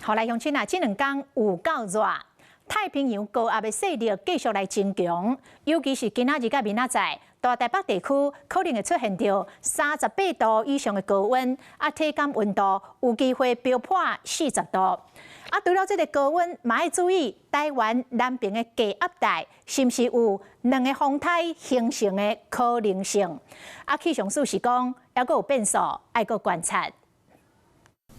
好來，鄉親啊，這兩工有夠熱，太平洋高壓的勢力繼續來增強，尤其是今仔日佮明仔載，大台北地區可能會出現著38度以上的高溫，啊，體感溫度有機會飆破40度。啊，除了這個高溫，嘛愛注意台灣南邊的低壓帶是毋是有兩个風颱形成的可能性？啊，氣象署是講，猶閣有變數，愛閣觀察。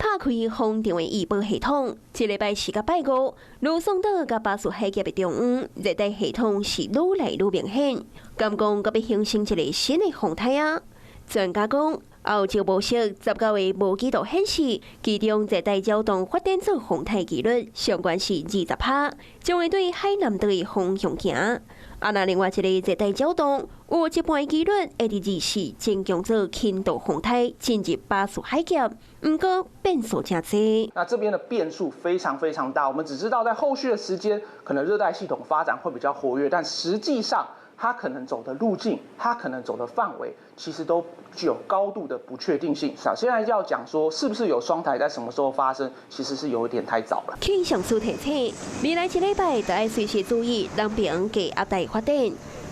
拍開風場的預報系統，這禮拜四佮拜五，呂宋島佮巴士海峽的中央熱帶系統是愈來愈明顯，敢講閣欲形成一个新的風颱啊？專家講，歐洲模式19个無機圖顯示，其中熱帶擾動發展做風颱機率上懸是20%，將會對海南島的方向行。啊，若另外一个熱帶擾動有一半的機率會佇24增強做輕度風颱，進入巴士海峽。毋過變數誠濟。那這邊的變數非常非常大，我們只知道在後續的時間，可能熱帶系統發展會比較活躍，但實際上它可能走的路徑，它可能走的範圍，其實都具有高度的不確定性。現在要講說是不是有雙颱在什麼時候發生，其實是有一點太早了。氣象署提醒，未來一禮拜都愛隨時注意南邊低壓帶發展。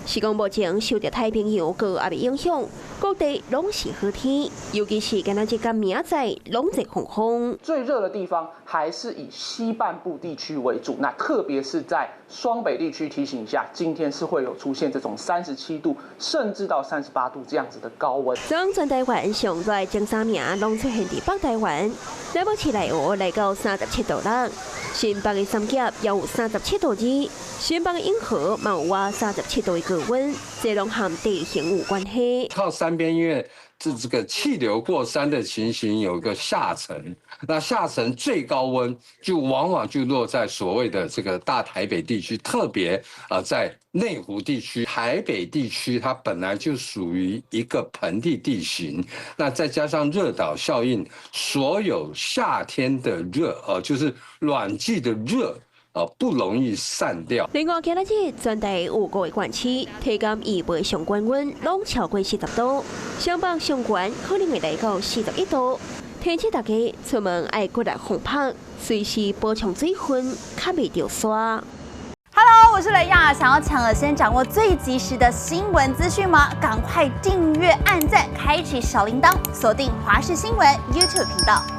是講目前受著太平洋高壓的影響，各地攏是好天，尤其是今仔日佮明仔載攏熱烘烘。最熱的地方還是以西半部地區為主，那特別是在雙北地區，提醒一下，今天是會有出現這種37度甚至到38度這樣子的高溫。昨全台灣上熱前三名攏出現佇北台灣，台北市內湖來到37.6度，新北的三峽也有37.2度，新北的永和嘛有倚37度的高溫，這攏和地形有關係。靠山邊，因為這個氣流過山的情形有一個下沉，那下沉最高溫就往往就落在所謂的這個大台北地區，特別啊在內湖地區。台北地區它本來就屬於一個盆地地形，那再加上熱島效應，所有夏天的熱，就是暖季的熱，不容易散掉。另外，今仔日全台有五個縣市體感預報上懸溫攏超過40度，雙北上懸可能會來到41度。提醒大家出門愛骨力防曬，隨時補充水分，較袂著沙。 Hello，我是雷亞，想要搶先掌握最及時的新聞資訊嗎？趕快訂閱、按讚、開啟小鈴鐺，鎖定華視新聞 YouTube 頻道。